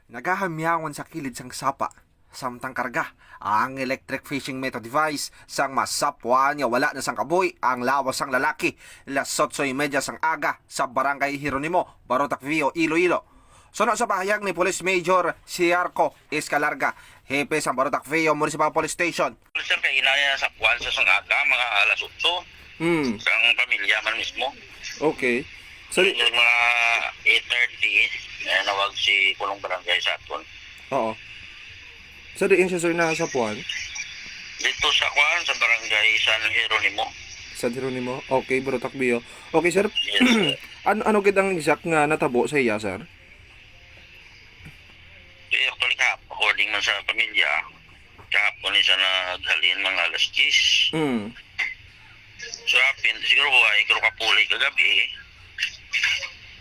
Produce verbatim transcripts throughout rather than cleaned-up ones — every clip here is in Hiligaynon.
Nagahamyawan sa kilid sang sapa samtang karga ang electric fishing method device sang masapwan nga wala na sang kabuhi ang lawas sang lalaki, las otso y media sang aga sa Barangay Jeronimo, Barotac Viejo, Iloilo. Suno sa pahayag ni Police Major Ciarco Escalarga, hepe sang Barotac Viejo Municipal Police Station. Sir, kay inaya sa kwan sa sang aga, mga alas otso. Hmm. Sang pamilya man mismo. Okay. Sa di- Yung mga eight thirty, eh, nawag si Pulong Barangay sa aton. Oo. Sa diin siya, sir, na sa puan? Dito sa kwan, sa Barangay San Jeronimo. San Jeronimo? Okay, Barotac Viejo. Okay, sir. Yes, sir. Ano, ano gid ang exact nga natabo sa iya, sir? Eh, actually, kahap-, according man sa pamilya, kahapon ni siya naghalin mga alas diyes. Mm. So, hapin, siguro, ay, siguro kapuli kagabi,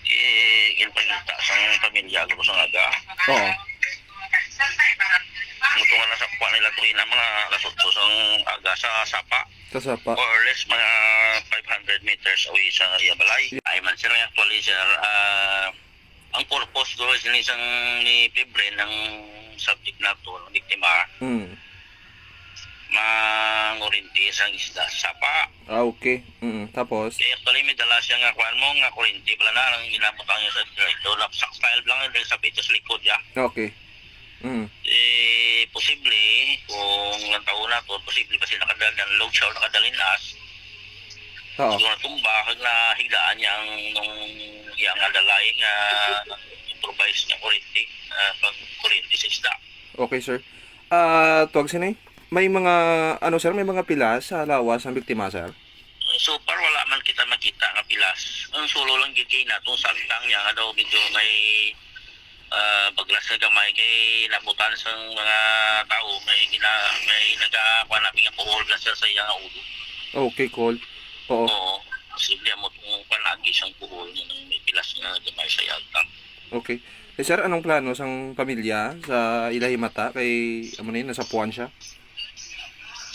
eh, ginpangita sang pamilya ko sa aga. Oo. Mutungan na sa kuha nila tuwing na mga alas otso sang aga sa sapa. Sa sapa. More or less, mga five hundred meters away sa iya balay. Yeah. Ay man, sir, actually, sir, ah, ang purpose ko sini sang ni Pibren, ang subject nato, ang biktima, Mm. mangurinti sang isda sa sapa. Ah, okay. Mm, tapos? Kaya actually, may dala siya nga, kuwan mo, nga kurinti pala na, ang ginamot ang sa direkto, na sa style lang, yung sa pito sa likod, ya. Okay. Mm. Eh, posible, kung ang tao na to, posible pa sila nakadal-, download siya o nakadalinas. Oo. Siguro natumba, kag nahigdaan niya ang, nung, yang adalay nga improvise nga kurinti, ah, pag kurinti sa isda. Okay, sir. Ah, tuwag sini, may mga, ano, sir, may mga pilas sa lawas ang biktima, sir? So far, wala man kita makita nga pilas. Ang sulo lang gid kay natong sa agtang niya nga daw medyo may, ah, baglas nga gamay kay nabutan sa mga tao, may gina-, may nagakuha namin nga kuhol na siya sa iyang ulo. Okay, cool. Oo. Oo. Posible mo kung panagi siyang kuhol nga may pilas nga gamay sa iyang agtang. Okay. Eh, sir, anong plano sang pamilya sa ila himata kay amo ni nasapuan siya?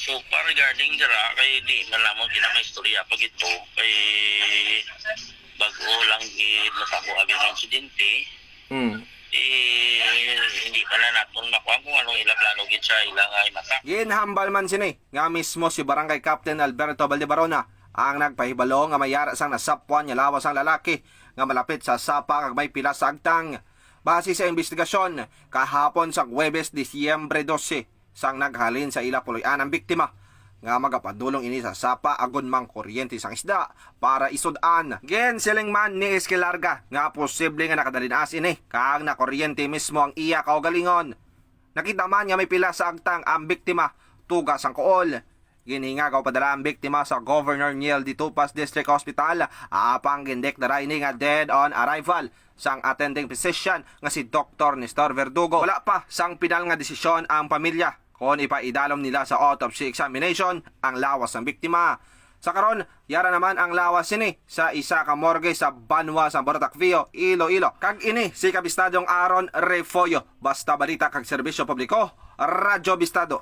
So far, regarding dira, kay di man namon ginamaistorya pa gid to, kay bag-o lang gid natabo abi ang insidente. Hmm. Eh, hindi pa na naton makuha kung anong ila plano gid sa ila nga himata. Ginhambal man sini nga mismo si Barangay Captain Alberto Valdebarona ang nagpahibalo nga may ara sang nasapuan nga lawas ang lalaki nga malapit sa sapa kag may pilas sa agtang. Base sa imbestigasyon, kahapon sang Huwebes, Disyembre dose, sang naghalin sa ila puloy-an ang biktima nga magapadulong ini sa sapa agud mangkuryente sang isda para isud-an. Ginsiling man ni Esquilarga nga posible nga nakadalinas ini kag nakuryente mismo ang iya kaugalingon. Nakita man nga may pilas sa agtang ang biktima tuga sang kuol. Ginhingagaw padala ang biktima sa Governor Niel D. Tupas District Hospital, apang gindeklara ini nga dead on arrival sang attending physician nga si Doktor Nestor Verdugo. Wala pa sang pinal nga desisyon ang pamilya kon ipaidalom nila sa autopsy examination ang lawas sang biktima. Sa karon, yara naman ang lawas sini sa isa ka morgue sa banwa sa Barotac Viejo, Iloilo. Kag ini si Kabistadong Aaron Refollo, Basta Balita kag Serbisyo Publiko, Radyo Bistado.